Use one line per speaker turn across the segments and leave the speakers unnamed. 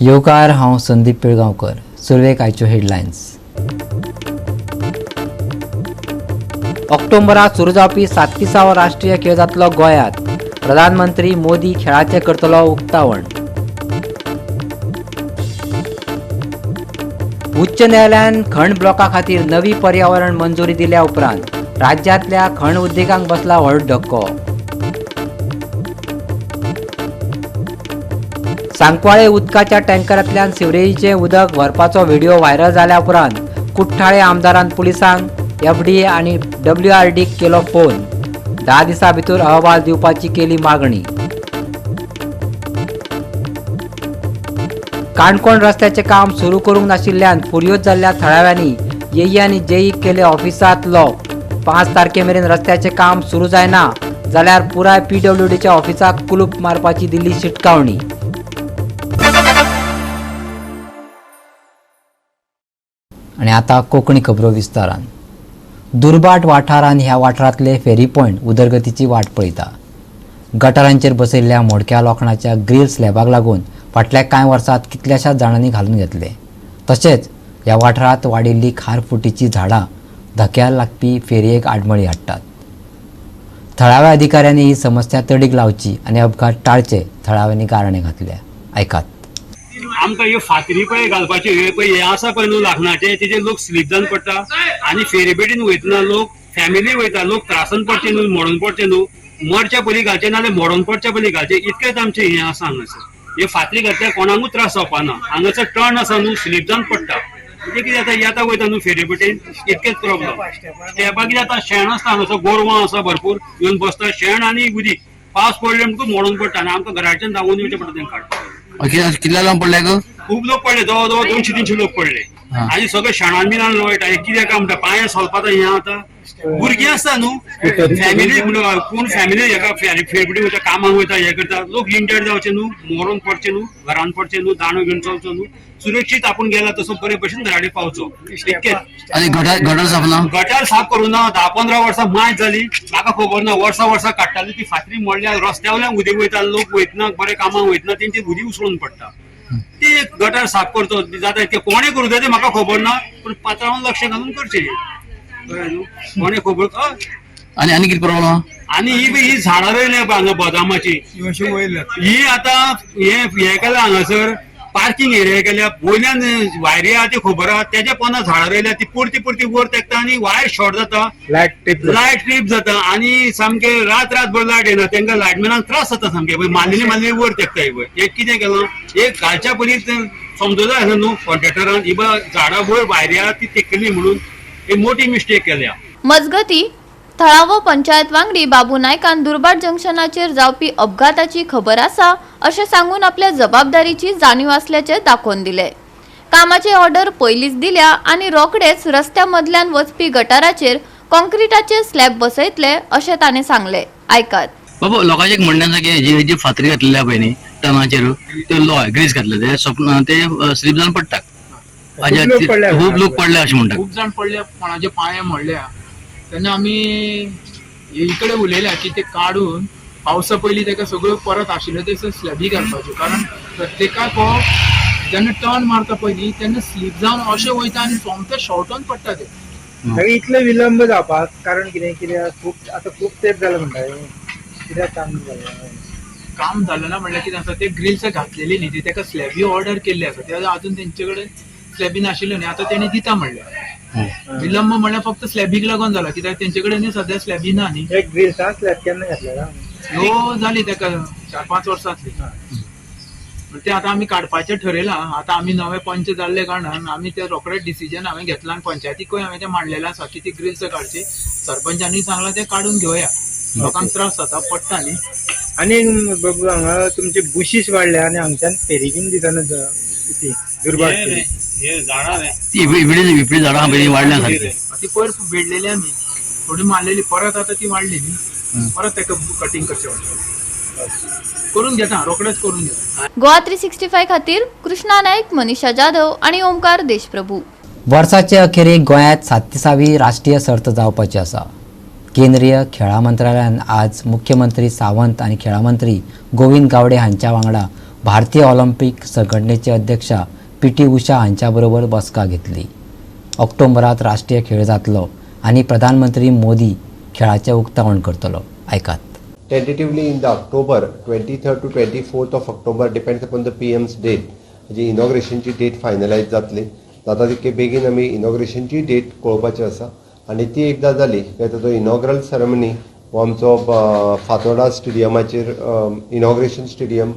येवकार, हांव संदीप पिळगांवकर. सुरवेक आयच्यो हेडलायन्स. ऑक्टोबरात सुरू जावपी 37वो राष्ट्रीय खेळ जातलो गोंयांत. प्रधानमंत्री मोदी खेळाचें करतलो उक्तावण. उच्च न्यायालयान खण ब्लॉका खातीर नवी पर्यावरण मंजुरी दिल्या उपरांत राज्यांतल्या खण उद्देगांक बसला व्हड धक्को. सांकवाळे उदकाच्या टँकरांतल्यान सिवरेजीचें उदक व्हरपाचो व्हिडिओ व्हायरल जाल्या उपरांत कुठ्ठाळे आमदारान पुलिसांक एफडीए आनी डब्ल्यूआरडीक केलो फोन. 10 दिसां भितर अहवाल दिवपाची केली मागणी. काणकोण रस्त्याचें काम सुरू करूंक नाशिल्ल्यान फुर्योज जाल्ल्या थळाव्यांनी येई आनी जेईक केले ऑफिसांत लॉक. 5 तारखे मेरेन रस्त्याचें काम सुरू जायना जाल्यार पुराय पीडब्ल्यूडीच्या ऑफिसाक कुलूप मारपाची दिल्ली शिटकावणी. आनी आतां कोंकणी खबरो विस्तारान. दुर्बाट वाठारान ह्या वाठारांतले फेरी पॉयंट उदरगतीची वाट पळयता. गटारांचेर बसयल्ल्या मोडक्या लोखणाच्या ग्रील स्लॅबाक लागून फाटल्या कांय वर्सांत कितल्याशाच जाणांनी घालून घेतले. तशेंच ह्या वाठारांत वाडिल्ली खारफुटीचीं झाडां धक्यार लागपी फेरयेक आडमळी हाडटात. थळाव्या अधिकाऱ्यांनी ही समस्या तडीक लावची आनी अपघात टाळचे थळाव्यांनी गाराणें घातल्या. आयकात.
आमकां ह्यो फातरी पळय घालपाची, हे पळय हे आसा पळय न्हू लाखणाचे, तेजेर लोक स्लीप जावन पडटा आनी फेरीबेटीन वयतना लोक फॅमिली वयता, लोक त्रासान पडचे न्हू, मोडून पडचे न्हू. मरच्या पयलीं घालचे नाजाल्यार मोडून पडच्या पयलीं घालचे, इतकेंच आमचें हें आसा. हांगासर हे फातरी घातल्यार कोणाकूच त्रास जावपा ना. हांगासर टर्न आसा न्हू, स्लीप जावन पडटा. म्हणजे कितें जाता, येता वयता न्हू फेरीबेटीन, इतकेंच प्रॉब्लम. स्टेपां कितें जाता, शेण आसता हांगासर, गोरवां आसा भरपूर येवन बसता, शेण आनी उदीक पावस पडले म्हणटकूच मोडून पडटा आनी आमकां घराच्यान धांवून येवचें पडटा तेंकां काडपाक.
कितले लोक पडले गो?
खूब लोक पडले, जवळ जवळ 200-300 लोक पडले आनी सगळे शेणान बिनान लोळटा. हे कितें काय म्हणटा, पांये सोलपाता हें आतां भुरगीं आसता न्हू, फॅमिली कोण फॅमिली हेका फेरबडी वयता, कामाक वयता, हें करता, लोक इंजर्ड जावचे न्हू, मरोन पडचे न्हू, घरान पडचे न्हू, दांडो घेवन चलचो न्हू, सुरक्षीत आपूण गेला तसो बरे भशेन घरा कडेन पावचो, इतकेंच.
आनी गटर गटर साफ ना?
गटार साफ करूं ना 10-15 वर्सां मायज जाली, म्हाका खबर ना. वर्सां वर्सां काडटाली ती फातरी मोडल्या, रस्त्या वयल्यान उदीक वयता, लोक वयतना बरे कामाक वयतना तेंची उदीक उसळून पडटा. ती गटार साफ करचो जाता ते कोणें करूं जाय ते म्हाका खबर ना, पूण पात्रांवान लक्ष घालून करचें, कळ्ळें न्हू? कोणें खबर.
आनी आनी कितें प्रॉब्लम?
आनी ही बी ही झाडां रोयल्या पळय हांगा बदामाची, ही आतां हे हे केल्या हांगासर पार्किंग एरिया केल्या, वयल्यान वायरी आहा ती खबर आहा, तेज्या पोंदा झाडां रोयल्या, ती परती परती वयर तेकता आनी वायर शॉर्ट जाता, लायट ट्रीप जाता आनी सामके रात रातभर लायट येना. तेंकां लायटमॅनाक त्रास जाता सामके, पळय मारलेली मारलेली वयर तेकता. ही पळय एक कितें केलां, एक घालच्या पयलीं समजूं जाय आसलें न्हू कॉन्ट्रॅक्टरान, ही बा झाडां वयर वायरी आहा ती तेकली म्हणून एक मोठी मिस्टेक केल्या.
मजगती थळावो पंचायत वांगडी बाबू नायकान दुर्बाट जंक्शनाचेर जावपी अपघाताची खबर आसा अशें सांगून आपल्या जबाबदारीची जाणीव आसल्याचें दाखोवन दिलें. कामाची ऑर्डर पयलींच दिल्या आनी रोखडेच रस्त्या मदल्यान वचपी गटाराचेर कॉन्क्रिटाचे स्लॅब बसयतले अशें ताणें सांगलें. आयकात.
बाबू, लोकांचें एक म्हणणें आसा की जी जी फातरी घातलेली पळय न्ही टनाचेर, ते लॉय ग्रीस घातले ते स्वप्न ते स्लीप जावन पडटा, खूब लोक पडले अशें म्हणटात.
खूब जाण पडले, कोणाचे पांये मोडल्या. तेन्ना आमी इकडे उलयल्या की ते काडून पावसा पयलीं तेका सगळ्यो परत आशिल्ल्यो ते स्लॅबी घालपाच्यो, कारण प्रत्येकाक हो जेन्ना टर्न मारता पयलीं तेन्ना स्लीप जावन अशें वयता आनी सोमते शॉर्टून पडटा ते.
इतले विलंब जावपाक कारण कितें? कित्याक खूब आतां खूब तेंप जालो म्हणटा, कित्याक काम जालें?
काम जालें ना म्हणल्यार कितें आसा, ते ग्रिल्स घातलेली न्ही, ती तेका स्लॅबी ऑर्डर केल्ली आसा, ते अजून तेंचे कडेन स्लॅबी नाशिल्ल्यो न्ही, आतां तेणी दिता म्हणलें. विलंब म्हणल्यार फक्त स्लॅबीक लागून जाला, कित्याक तेंचे कडेन न्ही सद्या स्लॅबी ना न्ही.
एक ग्रिल्सा स्लॅब केन्ना घातलेला?
ह्यो जाली तेका 4-5 वर्सां जातली. ते आतां आमी काडपाचें ठरयलां. आतां आमी नवे पंच जाल्ले कारणान आमी ते रोखडेच डिसिजन हांवें घेतलां आनी पंचायतीकूय हांवें तें मांडलेलें आसा की ती ग्रिल्स काडची. सरपंचांनी सांगलां ते काडून घेवया, लोकांक त्रास जाता पडटा न्ही.
आनी बाबू, हांगा तुमचे बुशीस वाडल्या आनी हांगच्यान फेरी बीन दिसना ती दुर्भाट.
हे झाडां रे.
ती विपडी विपडी झाडां पयलीं वाडल्या सारकी.
ती पयर बेडलेली आमी थोडी मारलेली, परत आतां ती वाडली न्ही, परत तेका कटींग करचें पडटलें. करून घेता, रोखडेच करून घेता.
गोवा 365 खातीर कृष्णा नायक, मनीषा जाधव आनी ओमकार देशप्रभू.
वर्साचे अखेरेक गोंयांत 37वी राष्ट्रीय सर्त जावपाची आसा. केंद्रीय खेळां मंत्रालयान आज मुख्यमंत्री सावंत आनी खेळां मंत्री गोविंद गावडे हांच्या वांगडा भारतीय ऑलिम्पिक संघटनेचे अध्यक्षा पी टी उषा हांच्या बरोबर बसका घेतली. ऑक्टोबरांत राष्ट्रीय खेळ जातलो आनी प्रधानमंत्री मोदी खेळाचें उक्तावण करतलो. आयकात.
Tentatively in the October, 23rd to 24th of October, depends upon the PM's date. जी इनॉग्रेशनची डेट फायनलायज जातली. जाता तितके बेगीन आमी इनॉग्रेशनची डेट कळोवपाची आसा आनी ती एकदां जाली काय ताजो इनॉग्रल सेरेमनी हो आमचो फातोर्डा स्टेडियमाचेर, इनॉग्रेशन स्टेडियम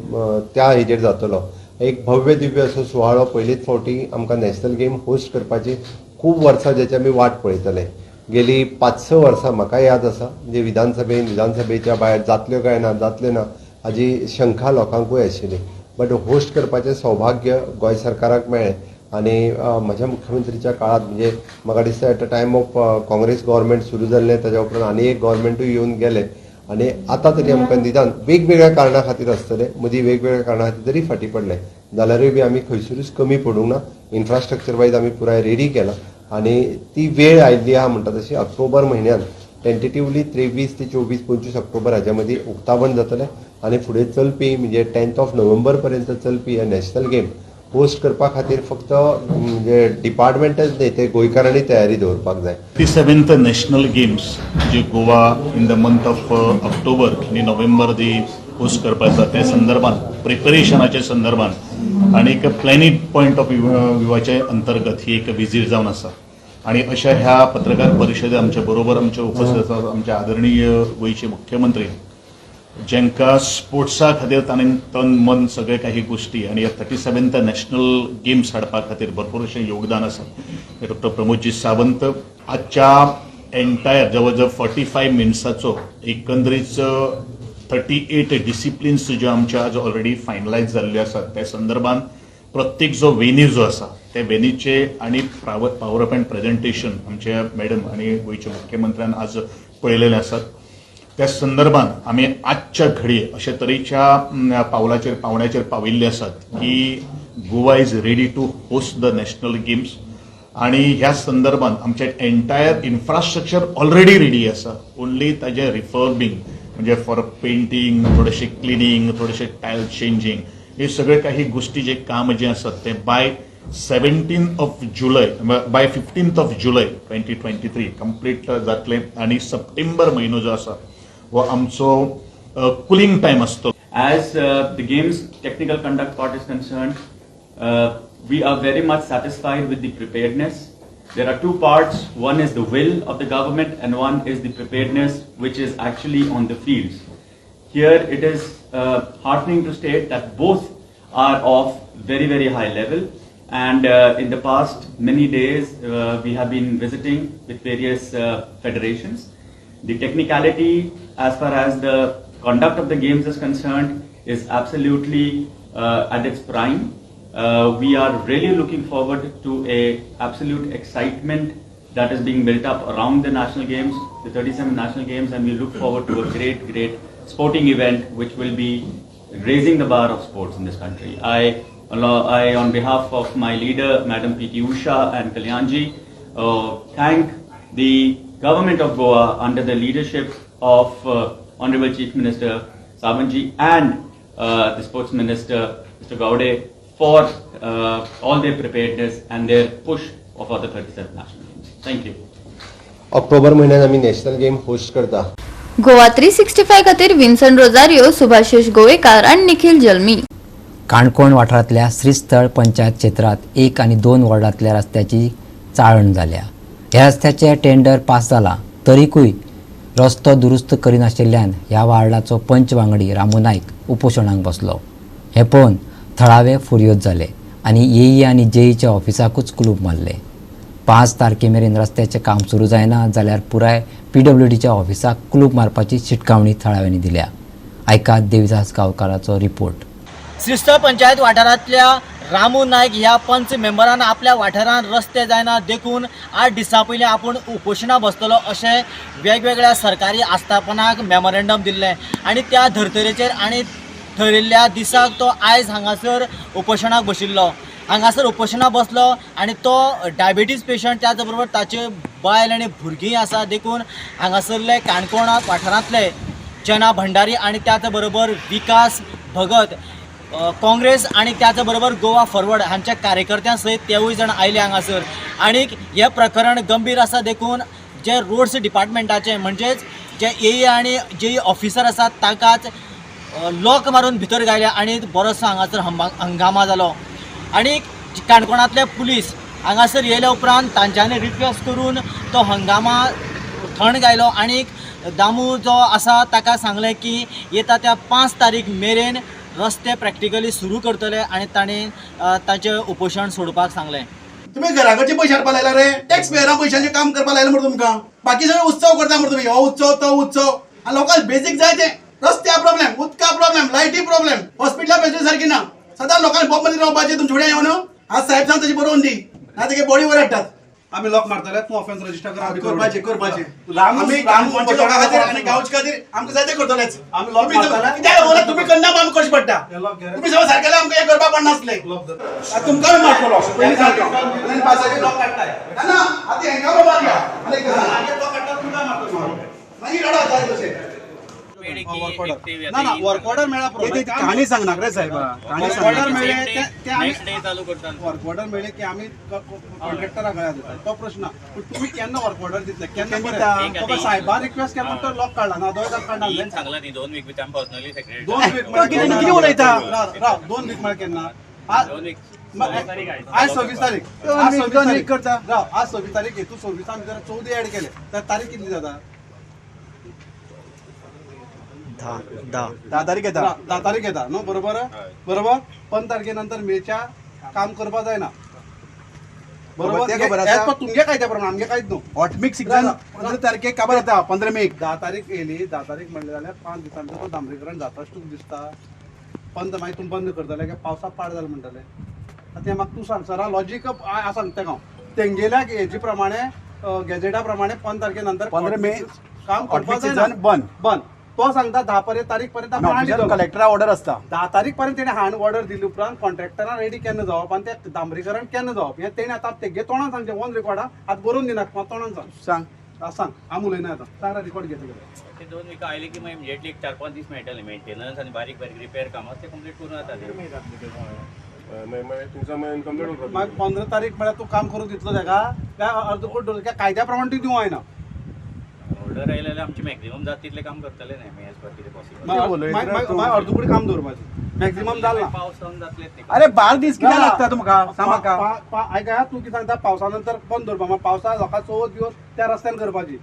त्या हेजेर जातलो. एक भव्य दिव्य असो सुवाळो. पयलीच फावटी आमकां नॅशनल गेम होस्ट करपाची खूब वर्सां ज्याची आमी वाट पळयतले. गेली 5-6 वर्सां म्हाका याद आसा, म्हणजे विधानसभेन, विधानसभेच्या भायर जातल्यो काय ना, जातल्यो ना हाजी शंका लोकांकूय आशिल्ली, बट होस्ट करपाचें सौभाग्य गोंय सरकाराक मेळ्ळें आनी म्हज्या मुख्यमंत्रीच्या काळांत, म्हणजे म्हाका दिसता at a time of Congress government सुरू जाल्लें, ताज्या उपरांत आनी एक गव्हर्मेंटूय येवन गेले आनी आतां तरी आमकां निदान वेगवेगळ्या कारणां खातीर आसतलें, मदीं वेगवेगळ्या कारणां खातीर जरी फाटीं पडले जाल्यारूय बी आमी खंयसरूच कमी पडूंक ना. इन्फ्रास्ट्रक्चर वायज आमी पुराय रेडी केलां आनी ती वेळ आयिल्ली आहा म्हणटा तशी ऑक्टोबर म्हयन्यान टेंटेटिवली 23 ते 24, 25 ऑक्टोबर हाज्या मदीं उक्तावण जातलें आनी फुडें चलपी, म्हणजे 10th of नोव्हेंबर पर्यंत चलपी हे नॅशनल गेम होस्ट करपा खातीर फक्त म्हणजे डिपार्टमेंटच न्हय, ते गोंयकारांनी तयारी दवरपाक जाय.
37th national games J Goa in the month of October आनी नोव्हेंबर दी होस्ट करपाचा, त्या संदर्भात, प्रिपरेशनाच्या संदर्भात आणि एक प्लॅनिंग पॉयंट ऑफ व्ह्यूवाच्या अंतर्गत ही एक विजीट जावन आसा. आणि अशा ह्या पत्रकार परिशदे आमच्या बरोबर आमचे उपस्थित आसात आमचे आदरणीय गोंयचे मुख्यमंत्री, ज्यांका स्पोर्ट्सा खातीर ताणें तन मन सगळे काही गोष्टी आणि 37th national games हाडपा खातीर भरपूर अशें योगदान आसा, डॉक्टर प्रमोदजी सावंत. आजच्या एंटायर जवळ जवळ 45 मिनट्साचो एकंदरीत 38 डिसिप्लिन्स ज्यो आमच्या आज ऑलरेडी फायनलायज जाल्ल्यो आसात, त्या संदर्भात प्रत्येक जो वेन्यू जो आसा त्या वेन्यूचे आणि पॉवर पॉयंट प्रेझेंटेशन आमच्या मॅडम आणि गोंयच्या मुख्यमंत्र्यान आज पळयलेले आसात. त्या संदर्भात आमी आजच्या घडये अशे तरेच्या पावलाचेर, पावण्याचेर पाविल्ले आसात की Goa is ready to host the national games. आणि ह्या संदर्भात आमचे एंटायर इन्फ्रास्ट्रक्चर ऑलरेडी रेडी आसा. ओन्ली ताजें रिफर्बिंग, म्हणजे फॉर पेंटींग, थोडेशे क्लिनींग, थोडेशे टायल चेंजींग, हे सगळे काही गोष्टी जे काम जे आसात ते by 17 of July, by 15th of July 2023 complete जातले. आणि सप्टेंबर म्हयनो जो आसा हो आमचो कुलिंग टायम आसतो.
As the game's technical conduct part is concerned, we are very much satisfied with the preparedness. There are two parts. One is the will of the government, and one is the preparedness, which is actually on the fields. Here, it is heartening to state that both are of very, very high level. And in the past many days, we have been visiting with various federations. The technicality, as far as the conduct of the games is concerned, is absolutely at its prime. We are really looking forward to a absolute excitement that is being built up around the national games, the 37 national games, and we look forward to a great, great sporting event which will be raising the bar of sports in this country. I on behalf of my leader, Madam P.T. Usha and Kalyanji, thank the government of Goa under the leadership of Honorable Chief Minister Sawantji and the Sports Minister, Mr. Gaude, for all their preparedness and their push of the 37th National Games. Thank you.
October म्हयन्यात आमी national game host करता.
गोवा 365 खातीर Vinson Rosario, सुभाषेश Govekar आणि निखिल जल्मी.
काणकोण वाठारांतल्या श्रीस्थळ पंचायत क्षेत्रांत 1 आनी 2 वॉर्डांतल्या रस्त्याची चाळण जाल्या. ह्या रस्त्याचे टेंडर पास जाला तरीकूय रस्तो दुरुस्त करिनाशिल्ल्यान ह्या वार्डाचो पंच वांगडी रामू नायक उपोशणाक बसलो. हें पळोवन थळावे फुर्योज जाले आनी एई आनी जेईच्या ऑफिसाकूच कुलूप मारलें. 5 तारखे मेरेन रस्त्याचें काम सुरू जायना जाल्यार पुराय पीडब्ल्यूडीच्या ऑफिसाक कुलूप मारपाची शिटकावणी थळाव्यांनी दिल्या. आयकात देविदास गांवकाराचो रिपोर्ट.
श्रीस्थळ पंचायत वाठारांतल्या रामू नायक ह्या पंच मेंबरान आपल्या वाठारांत रस्ते जायना देखून 8 दिसां पयलीं आपूण उपोशणा बसतलो अशें वेगवेगळ्या सरकारी आस्थापनाक मेमोरेंडम दिल्लें आनी त्या धर्तरेचेर आनी थरिल्ल्या दिसाक तो आयज हांगासर उपोशणाक बशिल्लो. हांगासर उपोशणाक बसलो आनी तो डायबिटीज पेशंट, त्याच बरोबर ताचे बायल आनी भुरगीं आसा देखून हांगासरले काणकोण वाठारांतले चना भंडारी आनी त्याच बरोबर विकास भगत काँग्रेस आनी त्याच बरोबर गोवा फॉरवर्ड हांच्या कार्यकर्त्यां सयत तेवूय जाण आयले हांगासर आनीक हें प्रकरण गंभीर आसा देखून जे रोड्स डिपार्टमेंटाचे म्हणजेच जे ए आनी जे ऑफिसर आसात तांकांच लॉक मारून भितर घायले आनी बरोसो हांगासर हंगामा जालो. आनी काणकोणांतले पुलीस हांगासर येयल्या उपरांत तांच्यांनी रिक्वेस्ट करून तो हंगामा थंड घायलो आनी दामू जो आसा ताका सांगलें की येता त्या 5 तारीख मेरेन रस्ते प्रॅक्टिकली सुरू करतले आनी ताणें ताचें उपोशण सोडपाक सांगलें.
तुमी घराकडचे पयशे हाडपा लायला रे, टॅक्स पेयरा पयशांचें काम करपा लायला मरे तुमकां. बाकी सगळे उत्सव करता मरे तुमी, हो उत्सव तो उत्सव. आनी लोकांक बेजीक जाय ते रस्त्या प्रॉब्लेम, उदका प्रॉब्लेम, लायटी प्रॉब्लेम, हॉस्पिटला फेसिलिटी सारकी ना. सदां लोकांक बॉम्ब रावपाचें तुमचे फुडें येवन. आज साहेब सांग तशी बरोवन दी, ना तेगे बॉडी वर हाडटात.
आमी लॉक मारतले, तूं ऑफेन्स रजिस्टर कर.
करपाचें करपाचें आमी काणकोणच्या लोकां खातीर आनी गांवच्या खातीर आमकां जाय तें करतलेच.
आमी लॉक मारतले.
कित्याक उरला तुमी करना आमकां करचें पडटा. तुमी सगळें सारकें आमकां हें करपाक पडनासलें. तुमकां बी मारतलो पयलीं सारकें. आनी पासाचेर लॉक काडटाय ना आतां हेंकां बाबा घ्या. मागीर रडा जाय तशें.
ना ना वर्क ऑर्डर मेळ्ळा.
कहाणी सांगना रे साहेब,
वर्क ऑर्डर मेळ्ळें ते आमी वर्क ऑर्डर मेळ्ळें की आमी कॉन्ट्रॅक्टरा गळ्या दिता तो प्रश्न. पूण तुमी केन्ना वर्क ऑर्डर दितले केन्ना दिता? साहेबान रिक्वेस्ट केला म्हणून तो लॉक काडला ना, दोन काडला.
सांगला न्ही 2 वीक भितर पर्सनली सेक्रेटरी
2 वीक कितें उलयता? राव, 2 वीक म्हळ्यार केन्ना? आज 26 तारीख. आज 26 तारीख करता. राव, आज 26 तारीख. हेतू 26 भितर 14 ऍड केले तर तारीख कितली जाता?
10 तारीख येता.
10 तारीख येता न्हू? बरोबर बरोबर. 15 तारखे नंतर मेच्या काम करपा जायना. बरोबर.
तें खबर आसा.
तुमगे कायद्या प्रमाणे आमगे कांयच न्हू.
ऑटमिक सिग्नल 15 तारखेक काबर येता. 15 मेक
10 तारीख येयली. 10 तारीख म्हणलें जाल्यार 5 दिसां भितर तो डांबरीकरण जाता अशें तुका दिसता. 15 मागीर तूं बंद करतले काय पावसा पाड जालें म्हणटले. आतां तें म्हाका तूं सांग सरा, लॉजीक आसा सांगता हांव. तेंगेल्या हेजे प्रमाणे गॅजेटा प्रमाणे 15 तारखे नंतर
15 मे
काम करपा जायना.
बंद
बंद. तो सांगता 10 तारीख पर्यंत
कलेक्टरा ऑर्डर आसता.
10 तारीख पर्यंत तेणें हांड ऑर्डर दिली उपरांत कॉन्ट्रॅक्टरान रेडी केन्ना जावप आनी तें डांबरीकरण केन्ना जावप हें तेणें आतां तेगे तोंडान सांगचें. ऑन रिकॉर्ड आतां बरोवन दिनाका, म्हाका तोंडान सांग.
सांग
सांग, हांव उलयना आतां. सांग रिकॉर्ड घेता.
ते 2 विका आयले की मागीर इमिजिएटली एक 4-5 दीस मेळटले मेंटेनन्स आनी बारीक बारीक रिपेर कामां ते कंप्लीट करून जाता.
मागीर 15 तारीख म्हळ्यार तूं काम करूंक दितलो तेका काय अर्दकुट दवरतलो? काय कायद्या प्रमाणे तूं दिवंक जायना.
ऑर्डर आयले जाल्यार आमचे मॅक्झिमम जाता तितलें काम करतले न्ही आमी एज पर कितें पॉसिबल.
मागीर अर्दकुट काम दवरपाचें मॅक्झिमम जालें.
पावस जावन जातलें.
अरे 12 दीस कित्याक लागता तुमकां सांग म्हाका.
आयका तूं कितें सांगता पावसा नंतर बंद दवरपा. मागीर पावसा लोकां 14 दिवस त्या रस्त्यान करपाची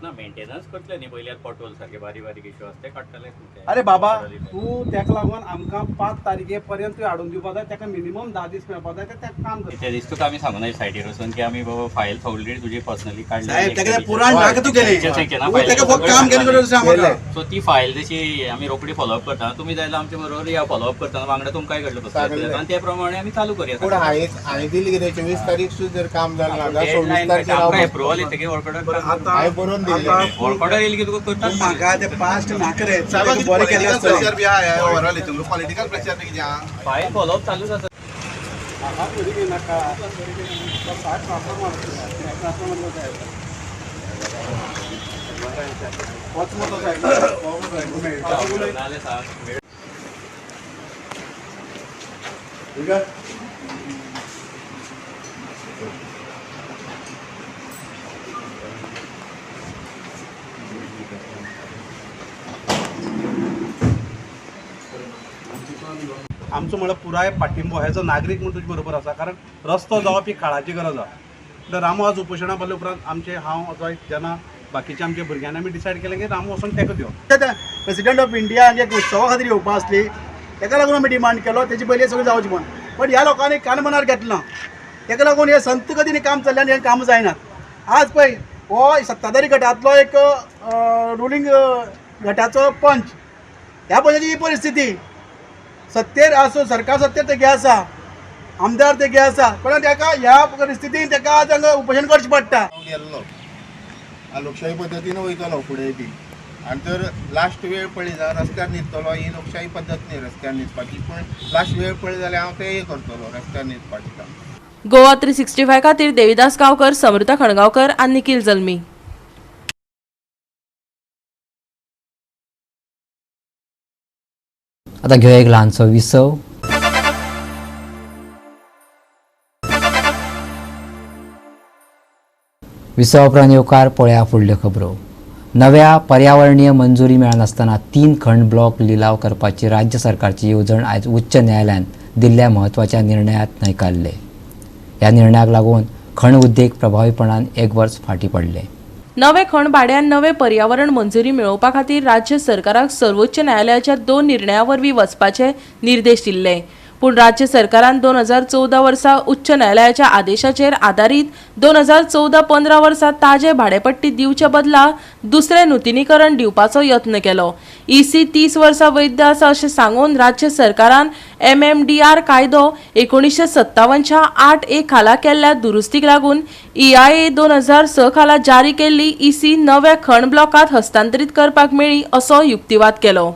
ना. मेंटेनन्स करतले न्ही पयलीं पोटहोल सारके बारीक बारीक इश्यू आसा ते काडटले.
अरे बाबा तूं तेका लागून आमकां 5 तारखे पर्यंत तुवें हाडून दिवपा जाय. तेका मिनिमम 10 दीस मेळपा जाय. तें काम करता.
ते दीस तुका आमी सांगूना सायडीर वचून की आमी बाबा फायल ऑलरेडी तुजी पर्सनली काडली.
साहेब तेका पुराण नाका तूं केलें. तेका फक्त काम केलें.
सो ती फायल तशी आमी रोखडी फॉलोअप करता. तुमी जाय जाल्यार आमचे बरोबर या फॉलोअप करतना वांगडा तुमकांय कडलो कसलो आनी ते प्रमाणे आमी चालू करूया.
पूण हांवें दिली कितें 24 तारीख सुद्दां जर काम जालें ना जाल्यार 26 तारखेर
आमकां एप्रुवल येतकीर वर्क ऑर्डर
हांवें बरोवन दिल्लें.
वर्क ऑर्डर येयली की तुका करता.
म्हाका ते पास्ट नाका रे. बरें केलें आसतलें.
पॉलिटिकल प्रेशर बी कितें आहा?
फायल फॉलोअप चालूच आसा.
म्हाका पयलीं घेयनाका. साहेब ट्रान्सफर मारतलो. ट्रान्सफर मारलो साहेब. वच मो तो साहेब.
ठीक आहे.
आमचो म्हळ्यार पुराय पाठिंबो एज अ नागरीक म्हूण तुजे बरोबर आसा. कारण रस्तो जावप ही काळाची गरज आसा. म्हणल्यार रामू आज उपोशणा बसले उपरांत आमचे हांव जो जेन्ना बाकीच्या आमच्या भुरग्यांनी आमी डिसायड केलें की रामू वचून तेको दिवप.
प्रेसिडेंट ऑफ इंडिया एक उत्सवा खातीर येवपा आसली तेका लागून आमी डिमांड केलो तेजे पयलीं सगळें जावचें म्हूण. पण ह्या लोकांनी कान मनार घेतलां. तेका लागून हे संत गतीन काम चल्लें आनी हें काम जायना. आज पळय हो सत्ताधारी गटांतलो एक रुलींग गटाचो पंच ह्या पळय ही परिस्थिती. सत्तेर आसूं सरकार सत्तेर तेगे आसा, आमदार तेगे आसा, पण तेका ह्या परिस्थितीन तेका आज हांगा उपोशण करचें पडटा.
गेल्लो लोकशाही पद्दतीन वयतलो फुडें बी आनी जर लास्ट वेळ पळयली जाल्यार रस्त्यार न्हिदतलो. ही लोकशाही पद्दत न्ही रस्त्यार न्हिदपाची, पूण लास्ट वेळ पळयली जाल्यार हांव तें करतलो रस्त्यार न्हिदपाचें काम.
गोवा 365 खातीर देविदास गांवकर, समृता खणगांवकर आनी निखिल जल्मी.
आतां घेवया एक ल्हानसो विसव. विसवा उपरांत येवकार पळया फुडल्यो खबरो. नव्या पर्यावरणीय मंजुरी मेळनासतना 3 खण ब्लॉक लिलाव करपाची राज्य सरकारची येवजण आयज उच्च न्यायालयान दिल्ल्या म्हत्वाच्या निर्णयांत न्हयकारले. ह्या निर्णयाक लागून खण उद्देग प्रभावीपणान एक वर्स फाटीं पडले.
नवे खण भाड्यान नवे पर्यावरण मंजुरी मेळोवपा खातीर राज्य सरकाराक सर्वोच्च न्यायालयाच्या 2 निर्णया वरवीं वचपाचे निर्देश दिल्ले. पूण राज्य सरकारान 2014 वर्सा उच्च न्यायालयाच्या आदेशाचेर आदारीत 2014-15 वर्सा ताजे भाडेपट्टी दिवचे बदला दुसरें नुतनीकरण दिवपाचो यत्न केलो. ईसी 30 वर्सां वैध आसा अशें सांगून राज्य सरकारान MMDR कायदो 1957 8A खाला केल्ल्या दुरुस्तीक लागून EIA 2006 खाला जारी केल्ली ईसी नव्या खण ब्लॉकांत हस्तांतरीत करपाक मेळ्ळी असो युक्तिवाद केलो.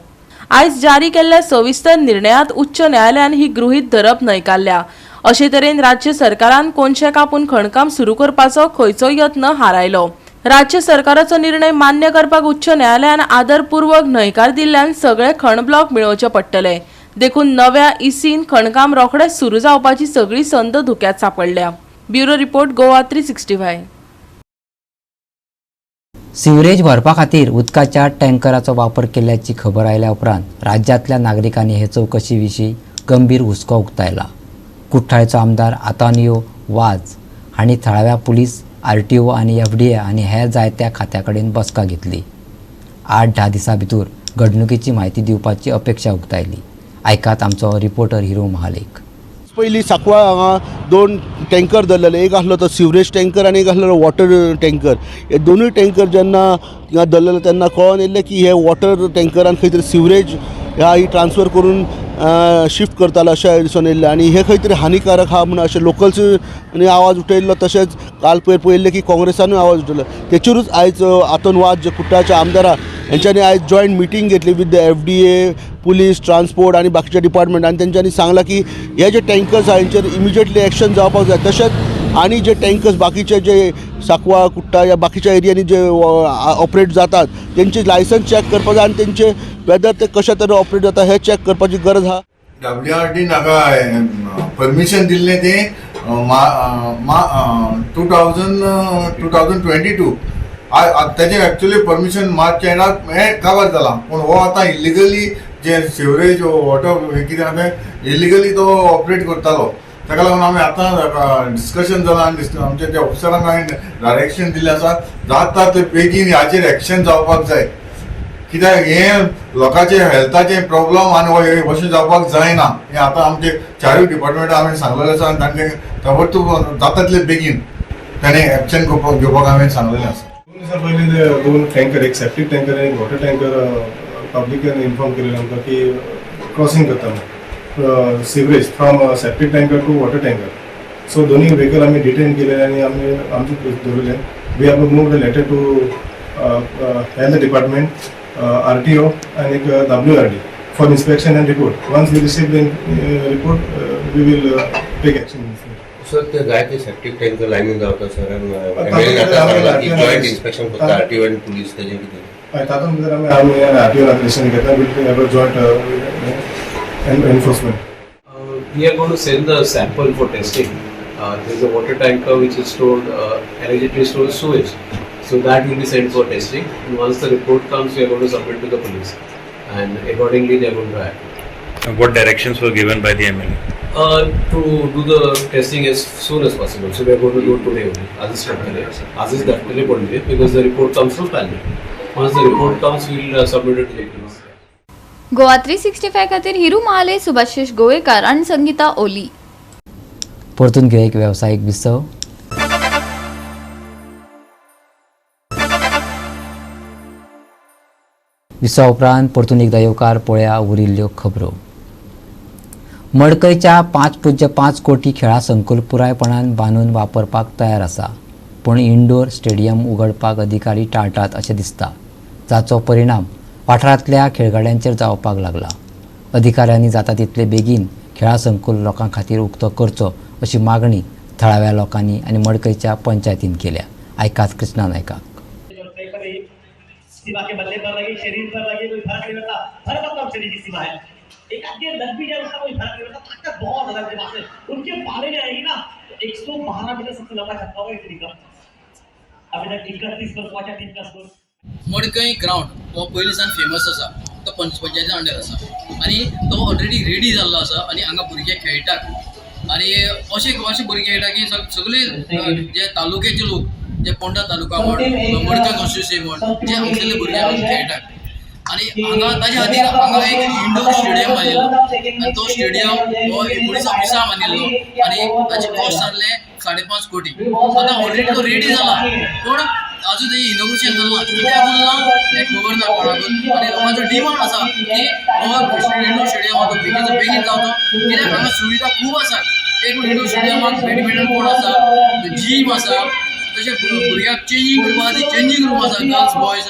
आयज जारी केल्ल्या सविस्तर निर्णयांत उच्च न्यायालयान ही गृहीत धरप न्हयकारल्या. अशे तरेन राज्य सरकारान कोनशे कापून खणकाम सुरू करपाचो खंयचो यत्न हारायलो. राज्य सरकाराचो निर्णय मान्य करपाक उच्च न्यायालयान आदरपूर्वक न्हयकार दिल्ल्यान सगळे खण ब्लॉक मेळोवचे पडटले. देखून नव्या इसीन खणकाम रोखडेच सुरू जावपाची सगळी संद धोक्यात सापडल्या. Bureau report, Goa 365.
Sewerage भरपा खातीर उदकाच्या टँकराचो वापर केल्ल्याची खबर आयल्या उपरांत राज्यांतल्या नागरिकांनी हे चवकशी विशीं गंभीर हुस्को उक्तायला. कुठ्ठाळेचो आमदार आंतोनियो वाज हांणी थळाव्या पुलीस, RTO आनी FDA आनी हेर जायत्या खात्या कडेन बसका घेतली. 8-10 दिसां भितर घडणुकेची म्हायती दिवपाची अपेक्षा उक्तायली. आयकात आमचो रिपोर्टर हिरो महालेख.
पयलीं सांकवाळ हांगा 2 टँकर धरलेले, एक आसलो तो सिवरेज टँकर आनी एक आसलो वॉटर टँकर. हे दोनूय टँकर जेन्ना हिंगा धरलेले तेन्ना कळोन येयल्लें की हे वॉटर टँकरान खंय तरी सिवरेज ह्या ही ट्रान्सफर करून शिफ्ट करताले अशें दिसून येयल्लें आनी हे खंय तरी हानिकारक आहा म्हणून अशें लोकल्स आवाज उठयल्लो. तशेंच काल पयर पळयल्लें की काँग्रेसानूय आवाज उठयलो. तेचेरूच आयज आंतोन वाज जे कुट्टाचे आमदार आहा हेंच्यांनी आयज जॉयंट मिटींग घेतली with the FDA, police, transport आनी बाकीचे डिपार्टमेंट आनी तेंच्यांनी सांगलां की हे जे टँकर्स आहा हेंचेर इमिजिएटली एक्शन जावपाक जाय. तशेंच आनी जे टँकर्स बाकीचे जे सांकवाळ, कुट्टा या बाकीच्या एरियांनी जे ऑपरेट जातात तेंचे लायसन्स चॅक करपाक जाय आनी तेंचे वेदर ते कशा तरेन ऑपरेट जाता हें चॅक करपाची गरज आहा.
WRD नाका परमिशन दिल्लें तें 2022. ताजें एक्चुअली परमिशन मार्च एंडाक हें कवर जालां, पूण हो आतां इलिगली जे सिवरेज वॉटर कितें आहा तें इलिगली तो ऑपरेट करतालो. ताका लागून आमी आतां डिस्कशन जालां आनी आमच्या त्या ऑफिसरांक हांवें डायरेक्शन दिल्लें आसा जाता ते बेगीन हाचेर एक्शन जावपाक जाय. कित्याक हें लोकांचे हेल्थाचें प्रॉब्लम आनी अशें जावपाक जायना. हें आतां आमचे चारूय डिपार्टमेंटां हांवें सांगलेलें आसा आनी तांचे ताबडतोब जाता तितले बेगीन ताणें एक्शन घेवपाक हांवें सांगलेलें आसा.
2 दिसां पयलीं 2 टँकर, एक सेप्टीक टँकर आनी एक वॉटर टँकर पब्लिकान इन्फॉर्म केलेलें आमकां की क्रॉसींग करता म्हणून sewerage from septic tanker to water tanker. So दोनूय व्हेकल आमी डिटेन केलेले आनी आमी आमचे दवरिल्ले. We have move the letter to health department, RTO आनी एक WRD for inspection and report. Once we receive the report we will take action.
Sir, ते जायते सेप्टीक टँकर लायनीन रावता सर, जॉयंट इन्स्पेक्शन करता RTO आनी पुलीस, तेजें कितें?
हय, तातूंत भितर आमी RTO application घेता, will have a joint enforcement.
We are going to send the sample for testing. There is a water tanker which is stored, allegedly stored sewage. So that will be sent for testing. And once the report comes, we are going to submit to the police, and accordingly they are going to act.
What directions were given by the MLA?
To do the testing as soon as possible. So we are going to do it today only. As is definitely today because the report comes from panel. Once the report comes, we will submit it to the police.
Goa 365 खातीर हिरू महाले, सुभाषिष गोवेकार आनी संगीता ओली.
परतून घेवया एक वेवसायीक विसव. विसवा उपरांत परतून एकदा येवकार पळया उरिल्ल्यो खबरो. मडकयच्या 5.5 कोटी खेळां संकुल पुरायपणान बांदून वापरपाक तयार आसा, पूण इंडोर स्टेडियम उगडपाक अधिकारी टाळटात अशें दिसता, जाचो परिणाम वाठारांतल्या खेळगड्यांचेर जावपाक लागला. अधिकाऱ्यांनी जाता तितले बेगीन खेळां संकुल लोकां खातीर उक्तो करचो अशी मागणी थळाव्या लोकांनी आनी मडकयच्या पंचायतीन केल्या. आयकात कृष्णा नायकाक.
सीमा के बल्ले पर लगी, शरीर पर लगी, कोई फर्क नहीं पड़ता। फर्क अपना शरीर की सीमा है। एक आध गेंद लग भी जाए उसका कोई फर्क नहीं पड़ता, ताकत बहुत ज्यादा उनके पास है। उनके पाले में आएगी ना तो 112 मीटर सबसे लंबा छक्का होगा इस का। अभी तक 31 पर पहुंचा टीम का स्कोर।
मडकय ग्रावंड हो पयलीं सावन फेमस आसा, तो पंचायती अंडर आसा आनी तो ऑलरेडी रेडी जाल्लो आसा आनी हांगा भुरगे खेळटात आनी अशे अशे भुरगे खेळटा की सगळे जे तालुक्याचे लोक, जे पोंडा तालुका म्हण, मडकय कॉन्स्टिट्युएन्सी म्हण, जे हांगसरले भुरगे हांगा खेळटात आनी हांगा ताजे खातीर हांगा एक इंडोर स्टेडियम बांदिल्लो आनी तो स्टेडियम हो 1920 बांदिल्लो आनी ताचे कॉस्ट जाल्ले 5.5 कोटी। आतां ऑलरेडी तो रेडी जाला पूण अजून तेजें इनॉग्रेशन जालां, कित्याक उरलां हें खबर ना कोणाकूच आनी लोकांचो डिमांड आसा की हो इंडोर स्टेडियम आहा तो बेगीन बेगीन जावचो, कित्याक हांगा सुविधा खूब आसात। एक इंडोर स्टेडियमाक बॅडमिंटन कोर्ट आसा, जीम आसा, तशें भुरग्यांक चेंजींग रुमा खातीर चेंजींग रूम आसा, गर्ल्स बॉयज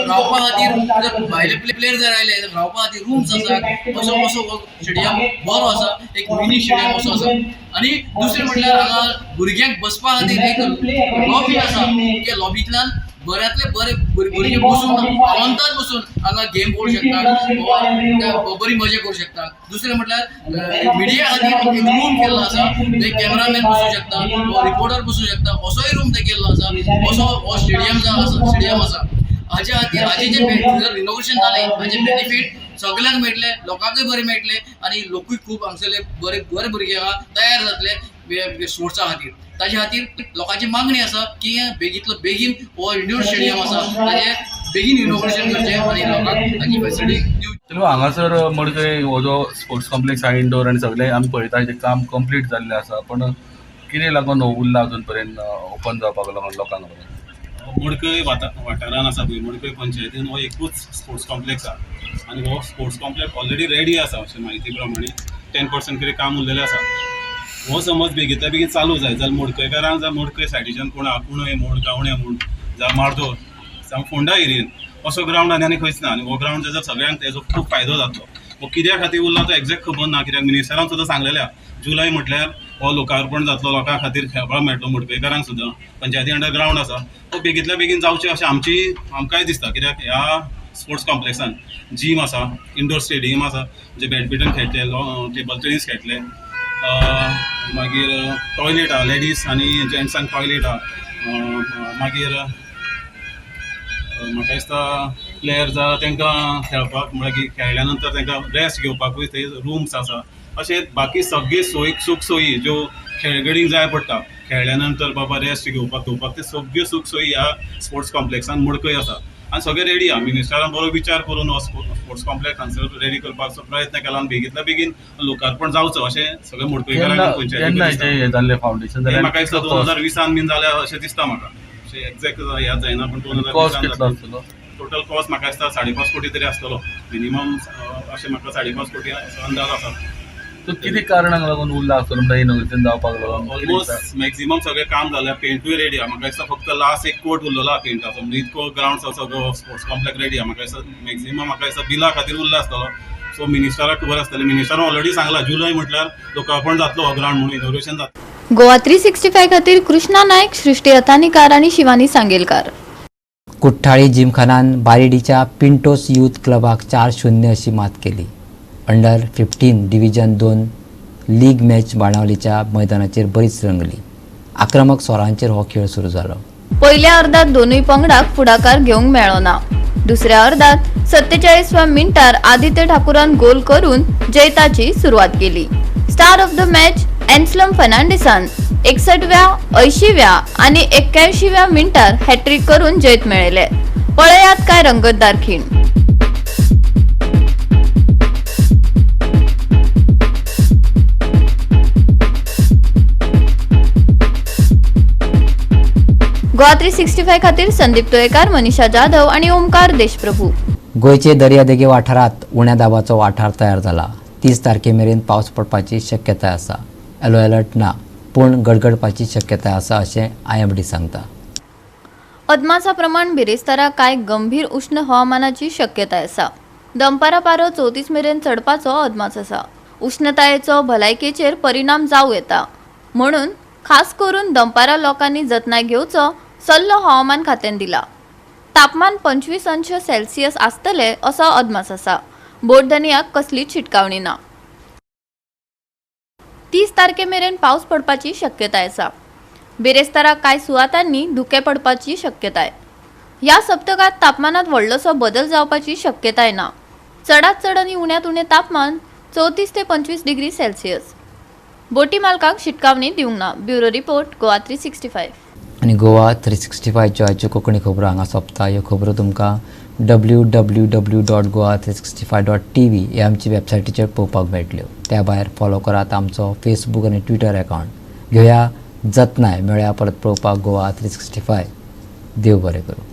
रावपा खातीर जर भायले प्लेयर जर आयले जाल्यार रावपा खातीर रूम्स आसात। असो असो हो स्टेडियम बरो आसा, एक मिनी स्टेडियम असो आसा। आनी दुसरें म्हटल्यार हांगा भुरग्यांक बसपा खातीर एक लॉबी आसा, त्या लॉबींतल्यान बऱ्यांतले बरे भुरगे बसून आनंदान बसून हांगा गेम पळोवंक शकता, बरी मजा करूं शकता। दुसरें म्हटल्यार मिडिया खातीर एक रूम केल्लो आसा, थंय कॅमेरामॅन बसूं शकता, रिपोर्टर बसूं शकता, असोय रूम थंय केल्लो आसा। असो हो स्टेडियम स्टेडियम आसा। हाजे खातीर हाजें जें रिनोवेशन जालें हाजें बेनिफीट सगल्यांक मेळटलें, लोकांकूय बरें मेळटलें आनी लोकूय खूब हांगसरले बरे बरे भुरगे हांगा तयार जातले स्पोर्ट्सा खातीर। ताजे खातीर लोकांची मागणी आसा की बेगींतलो बेगीन हो इंडोर स्टेडियम आसा ताजें बेगीन इनॉग्रेशन करचें आनी लोकांक ताची फेसिलिटी दिवची।
हांगासर मडकय हो जो स्पोर्ट्स कॉम्प्लेक्स आहा इंडोर आनी सगळें आमी पळयता हेजें काम कंप्लीट जाल्लें आसा, पण कितें लागून हो उरला अजून पर्यंत ओपन जावपाक लागून लोकांक लागून?
मडकय वाठारान आसा पळय, मडकय पंचायतीन हो एकूच स्पोर्ट्स कॉम्प्लेक्स आहा आनी हो स्पोर्ट्स कॉम्प्लेक्स ऑलरेडी रेडी आसा अशें म्हायती प्रमाणे 10% कितें काम उरलेलें आसा। हो समज बेगींतल्या बेगीन चालू जाय जाल्यार मडकयकारांक जावं मडकय सायडीच्यान कोण आकुणय म्हूण, गावण्या म्हूण, जावं मार्दोळ, जावं फोंडा एरियेन असो ग्रावंड आनी आनी खंयच ना आनी हो ग्रावंड जाल्यार सगळ्यांक तेजो खूब फायदो जातलो। हो कित्या खातीर उरला तो एग्जॅक्ट खबर ना, कित्याक मिनिस्टरान सुद्दां सांगलेलें आहा जुलय म्हटल्यार हो लोकार्पण जातलो, लोकां खातीर खेळपाक मेळटलो मडकयकारांक सुद्दां। पंचायती अंडर ग्रावंड आसा तो बेगींतल्या बेगीन जावचें अशें आमची आमकांय दिसता, कित्याक ह्या स्पोर्ट्स कॉम्प्लेक्सान जीम आसा, इंडोर स्टेडियम आसा, जे बॅडमिंटन खेळटले, टेबल टेनीस खेळटले, मागीर टॉयलेट आहा, लेडीज आनी जेंट्सांक टॉयलेट आहा, मागीर म्हाका दिसता प्लेयर जाल्यार तांकां खेळपाक म्हळ्यार की खेळ्ळ्या नंतर तांकां रेस्ट घेवपाकूय थंय रूम्स आसा। अशें बाकी सगळी सोयी सूख सोयी ज्यो खेळगडींक जाय पडटा खेळ्ळ्या नंतर बाबा रेस्ट घेवपाक घेवपाक ते सगळ्यो सूख सोयी ह्या स्पोर्ट्स कॉम्प्लेक्सान मडकय आसा आनी सगळें रेडी आहा। मिनिस्टरान बरो विचार करून हो स्पोर्ट्स कॉम्प्लेक्स हांगसर रेडी करपाचो प्रयत्न केला आनी बेगींतल्या बेगीन लोकार्पण जावचो अशें सगळें मडकयकारांक पंचायतीक
फावंडेशन
म्हाका दिसता 2020 बीन जाल्या अशें दिसता म्हाका, अशें एग्जॅक्ट याद जायना पूण 2020 टोटल कॉस्ट म्हाका दिसता 5.5 कोटी तरी आसतलो मिनिमम, अशें म्हाका 5.5 कोटी अंदाज आसा।
तो कितें कारणाक लागून उरला आसतलो म्हणटा इनॉग्रेशन जावपाक लागून?
ऑलमोस्ट मॅक्झिमम सगळें काम जालें, पेंटूय रेडी आहा, म्हाका दिसता फक्त लास्ट एक कोट उरलेलो आहा पेंटाचो, म्हणजे इतको ग्रावंड सगळो स्पोर्ट्स कॉम्प्लेक्स रेडी आहा। म्हाका दिसता मॅक्झिमम म्हाका दिसता बिला खातीर उरला आसतलो। सो मिनिस्टराक खबर आसतलें, मिनिस्टरान ऑलरेडी सांगलां जुलय म्हटल्यार लोकार्पण जातलो हो ग्रावंड म्हणून इनॉग्रेशन जातलें।
गोवा 365 खातीर कृष्णा नायक, सृष्टी अथानीकार आनी शिवानी सांगेलकार।
कुठ्ठाळी जिमखानान बारेडीच्या पिंटोस यूथ क्लबाक 4-0 अशी मात केली। अंडर 15 डिव्हिजन 2 लीग मॅच बाणावलीच्या मैदानाचेर बरीच रंगली। आक्रमक स्वरांचेर हो खेळ सुरू जालो।
पयल्या अर्धात दोनूय पंगडाक फुडाकार घेवंक मेळ्ळो ना। दुसऱ्या अर्धात 47व्या मिनटार आदित्य ठाकूरान गोल करून जैताची सुरवात केली। Star of the match Anselm फर्नांडिसान 61व्या, 80व्या आनी 81व्या मिनटार हॅट्रीक करून जैत मेळयले। पळयात काय रंगतदार खीण। गोवा 365 खातीर संदीप तोयकार, मनीषा जाधव आणि ओमकार देशप्रभू।
गोंयचे दर्यादेगे वाठारांत उण्या दाबाचो वाठार तयार जाला। 30 तारखे मेरेन पावस पडपाची शक्यताय आसा। येलो अलर्ट ना, पूण गडगडपाची शक्यताय आसा अशें IMD सांगता।
अदमासा प्रमाण बिरेस्तारा कांय गंभीर उष्ण हवामानाची शक्यताय आसा। दनपारा पारो 34 मेरेन चडपाचो अदमास आसा। उष्णतायेचो भलायकेचेर परिणाम जावं येता, म्हणून खास करून दनपारा लोकांनी जतनाय घेवचो सल्लो हवामान खात्यान दिला। तापमान 25 अंश सेल्सियस आसतले असो अदमास आसा। बोट धनयाक कसलीच शिटकावणी ना. 30 तारखे मेरेन पावस पडपाची शक्यताय आसा. बिरेस्तारा कांय सुवातांनी धुकें पडपाची शक्यताय. ह्या सप्तकांत तापमानात व्हडलोसो बदल जावपाची शक्यताय ना. चडात चड आनी उण्यांत उणें तापमान 34 ते 25 डिग्री सेल्सियस. बोटी मालकांक शिटकावणी दिवंक ना. Bureau report, Goa 365.
आनी गोवा 365च्यो आयच्यो कोंकणी खबरो हांगा सोंपता. ह्यो खबरो तुमकां www.goa365.tv ह्या आमची वेबसायटीचेर पळोवपाक मेळटल्यो. त्या भायर फॉलो करात आमचो फेसबूक आनी ट्विटर अकावंट. घेवया जतनाय. मेळया परत पळोवपाक गोवा 365. देव बरें करूं.